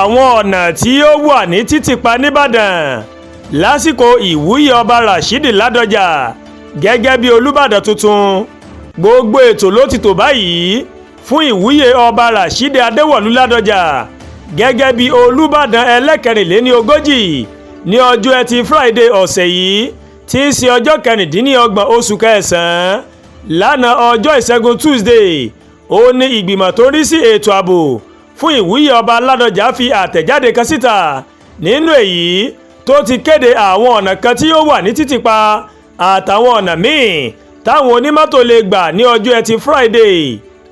Àwọn ọ̀nà tí ó wà ní títìpa nìbàdàn lásìkò ìwúyè Ọba Rashidi Ládọjà gẹ́gẹ́ bí Olùbàdàn tuntun. Gbogbo ètò ló ti tò báyìí fún ìwúyè Ọba Rashidi Adéwọ̀lú Ládọjà gẹ́gẹ́ bí Olùbàdàn ẹlẹ́kẹrìnléníogójì ní ọjọ́ Ẹtì Friday ọ̀sẹ̀ yìí, tí í ṣe ọjọ́ 26 oṣù kẹsàn-án. Lánàá, ọjọ́ Ìṣẹ́gun Tuesday, ó ní ìgbìmọ̀ tó ń rí sí ètò ààbò fún ìwúyè Ọba Ládọjà fi àtẹ̀jáde kan síta, nínú èyí tó ti kéde àwọn ọ̀nà kan tí yóò wà ní títìpa àtàwọn ọ̀nà míì táwọn onímọ́tò lè gbà ní ọjọ́ Ẹtì Friday.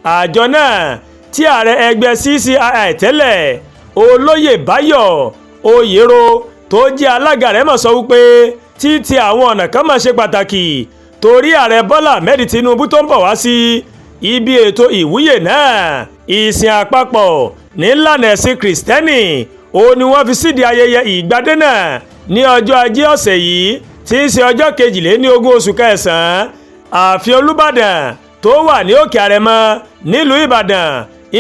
Àjọ náà tí ààrẹ ẹgbẹ́ CCII tẹ́lẹ̀, Olóyè Báyọ̀ Oyèrò, tó jẹ́ alága rẹ̀ mọ̀ sọ wípé títì àwọn ọ̀nà kan máa ṣe pàtàkì torí Ààrẹ Bọ́lá Ahmed Tinubu tó ń bọ̀ wá sí ibi ètò ìwúyè náà. Ìsìn àpapọ̀ nílànà ẹ̀sìn Kìrìsìtẹ́nì ó ní wọ́n fi sídìí ayẹyẹ ìgbadé náà ní ọjọ́ Ajé ọ̀sẹ̀ yìí, tí í ṣe ọjọ́ 22 oṣù kẹsàn-án. Ààfin Olúbàdàn tó wà ní Òkè Àrẹ̀mọ nílùú Ìbàdàn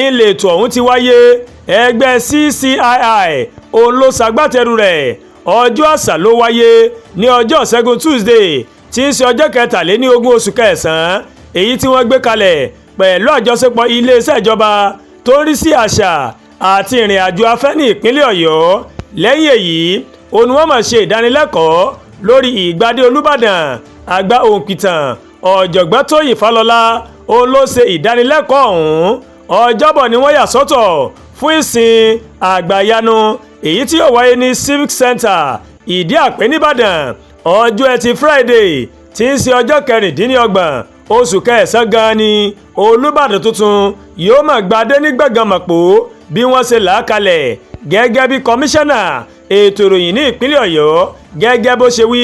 ilé ètò ọ̀hún ti wáyé. Ẹgbẹ́ CCII òun ló ṣagbátẹrù rẹ̀. Ọjọ́ Àṣà ló wáyé ní ọjọ́ Ṣẹ́gun Tuesday, tí í ṣe ọjọ́ 23 oṣù kẹsàn-án, èyí tí wọ́n gbé kalẹ̀ pẹ̀lú àjọṣepọ̀ iléeṣẹ́ ìjọba tó ń rí sí àṣà àti ìrìn àjò afẹ́ ní ìpínlẹ̀ Ọ̀yọ́. Lẹ́yìn èyí òun ni wọ́n máa ṣe ìdánilẹ́kọ̀ọ́ lórí ìgbadé Olúbàdàn. Àgbà òǹpìtàn, Ọ̀jọ̀gbọ́n Tóyìn Fálọ́lá, òun ló ṣe ìdánilẹ́kọ̀ọ́ ọ̀hún. Ọjọ́bọ̀ ni wọ́n yà sọ́tọ̀ fún ìsìn àgbàyanu, èyí tí yóò wáyé ní Civic Center, Ìdí Àpẹ́ nìbàdàn. Ọjọ́ Ẹtì Friday, tí ń ṣe ọjọ́ 26 oṣù kẹsàn-án gan ni Olùbàdàn tuntun yóò máa gbadé ní Gbọ̀ngàn Mọ̀pó bí wọ́n ṣe là á kalẹ̀, gẹ́gẹ́ bí kọmíṣánná ètò ìròyìn ní ìpínlẹ̀ Ọ̀yọ́ gẹ́gẹ́ bó ṣe wí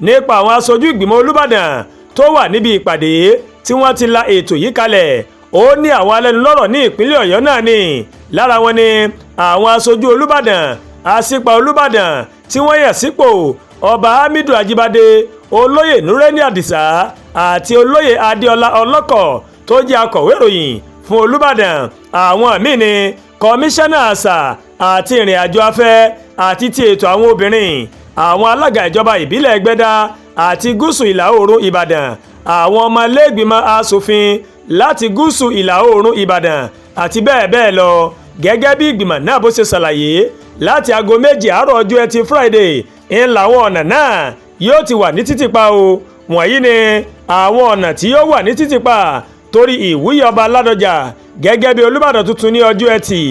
nípa àwọn aṣojú ìgbìmọ̀ Olùbàdàn tó wà níbi ìpàdé tí wọ́n ti la ètò yìí kalẹ̀. Ó ní àwọn alẹ́nulọ́rọ̀ ní ìpínlẹ̀ Ọ̀yọ́ náà ni lára wọn ni àwọn aṣojú Olùbàdàn, àṣìpa Olùbàdàn tí wọ́n yàn sípò, Ọba Hamidu Ajíbádé, Olóyè Nureni Àdìsá àti Olóyè Adéọlá Ọlọ́kọ̀ tó jẹ́ akọ̀wé ìròyìn fún Olùbàdàn. Àwọn míì ni kọmíṣánná àṣà àti ìrìn àjò afẹ́ àti ti ètò àwọn obìnrin, àwọn alága ìjọba ìbílẹ̀ Ẹgbẹ́dá àti Gúúsù Ìlà Oòrùn Ìbàdàn, àwọn ọmọ iléègbìmọ̀ asòfin láti Gúúsù Ìlà Oòrùn Ìbàdàn àti bẹ́ẹ̀ bẹ́ẹ̀ lọ. Gẹ́gẹ́ bí ìgbìmọ̀ náà bó ṣe ṣàlàyé, láti aago 2 àárọ̀ ọjọ́ Ẹtì Friday ń làwọn ọ̀nà náà yóò ti wà ní títìpa o. Wọ̀nyí ni àwọn ọ̀nà tí yóò wà ní títìpa torí ìwúyè Ọba Ládọjà gẹ́gẹ́ bí Olúbàdàn tuntun ní ọjọ́ Ẹtì.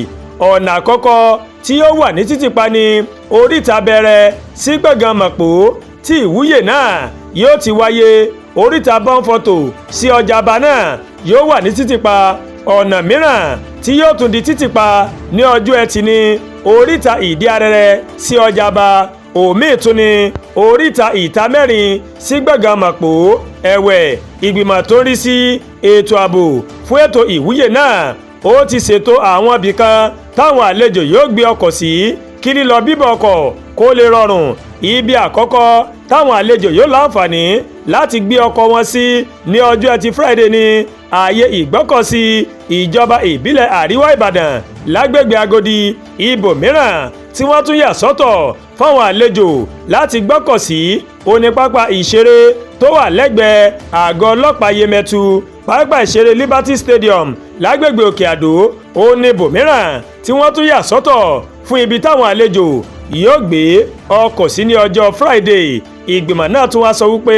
Ọ̀nà àkọ́kọ́ tí yóò wà ní títìpa ní Oríta Bẹ̀rẹ̀ sí Gbọ̀ngàn Mọ̀pó tí ìwúyè náà yóò ti wáyé. Oríta Bọ́ńfọ̀tò sí Ọjà'ba náà yóò wà ní títìpa. Ọ̀nà mìíràn tí yóò tún di títìpa ní ọjọ́ Ẹtì ní Oríta Ìdí Arẹrẹ sí Ọjà'ba. Òmíì tún ní Oríta Ìta Mẹ́rin sí Gbọ̀ngàn Mọ̀pó. Ẹ̀wẹ̀, ìgbìmọ̀ tó ń rí sí ètò ààbò fún ètò ìwúyè náà ó ti ṣètò àwọn ibì kan táwọn àlejò yóò gbé ọkọ̀ sí kí lílọ bíbọ̀ ọkọ̀ kó lè rọrùn. Ibi àkọ́kọ́ táwọn àlejò yóò láǹfààní láti gbé ọkọ̀ wọn sí ní ọjọ́ Ẹtì Friday ní ààyè ìgbọ́kọ̀sí ìjọba ìbílẹ̀ Àríwá Ìbàdàn lágbègbè Agodi. Ibòmíràn tí wọ́n tún yà sọ́tọ̀ fáwọn àlejò láti gbọ́kọ̀ sí oní pápá ìṣeré tó wà lẹ́gbẹ̀ẹ́ àgọ́ ọlọ́pàá Yemẹtu, pápá ìṣeré Liberty Stadium lágbègbè Òkè Àdó. Ó ní ibòmíràn tí wọ́n tún yà sọ́tọ̀ fún ibi táwọn àlejò yóò gbé ọkọ̀ sí ní ọjọ́ Friday. Ìgbìmọ̀ náà tún wá sọ wípé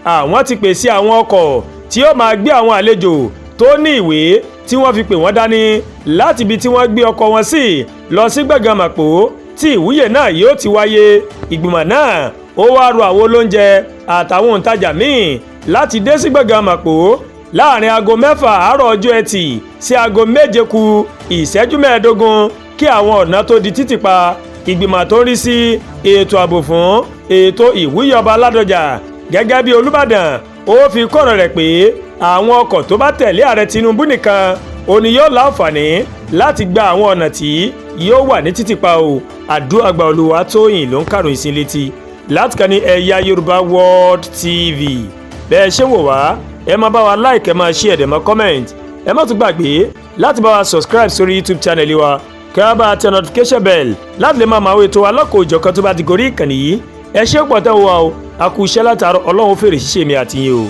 àwọn ti pèsè àwọn ọkọ̀ tí yóò máa gbé àwọn àlejò tó ní ìwé tí wọ́n fi pè wọ́n dání láti ibi tí wọ́n gbé ọkọ̀ wọn sí lọ sí Gbọ̀ngàn Mọ̀pó tí ìwúyè náà yóò ti wáyé. Ìgbìmọ̀ náà ó wá rọ àwọn olóúnjẹ àtàwọn òǹtajà míì láti dé sí Gbọ̀ngàn Mọ̀pó láàrin aago 6 àárọ̀ ọjọ́ Ẹtì sí aago 7 kù ìṣẹ́jú 15 kí àwọn ọ̀nà tó di títì pa. Ìgbìmọ̀ tó ń rí sí ètò ààbò fún ètò ìwúyè Ọba Ládọjà gẹ́gẹ́ bí Olúbàdàn ó fi kọ̀rọ̀ rẹ̀ pé àwọn ọkọ̀ tó bá tẹ̀lé Ààrẹ Tinubu nìkan òní yóò láǹfààní láti gba àwọn ọ̀nà tí yóò wà ní títì pa o. Àdúràgbà Olúwatóyìn ló ń kàròyìn sí létí láti kàn ní Ẹ̀yà Yorùbá World TV. Bẹ́ẹ̀ ṣé wò wá, ẹ máa bá wa like, ẹ máa share, ẹ dẹ̀ máa comment. Ẹ má tún gbàgbé láti bá wa subscribe sórí YouTube channel wa. Kí wọ́n bá tẹ notification bell láti lè máa máa wo ètò alọ́kọ̀ òjọ̀kan tó bá ti gorí ìkànnì yìí. Ẹ ṣé pọ̀ tẹ́ wá o, a kú iṣẹ́ látàárọ̀. Ọlọ́run fèrè ṣíṣe mi àti yín o.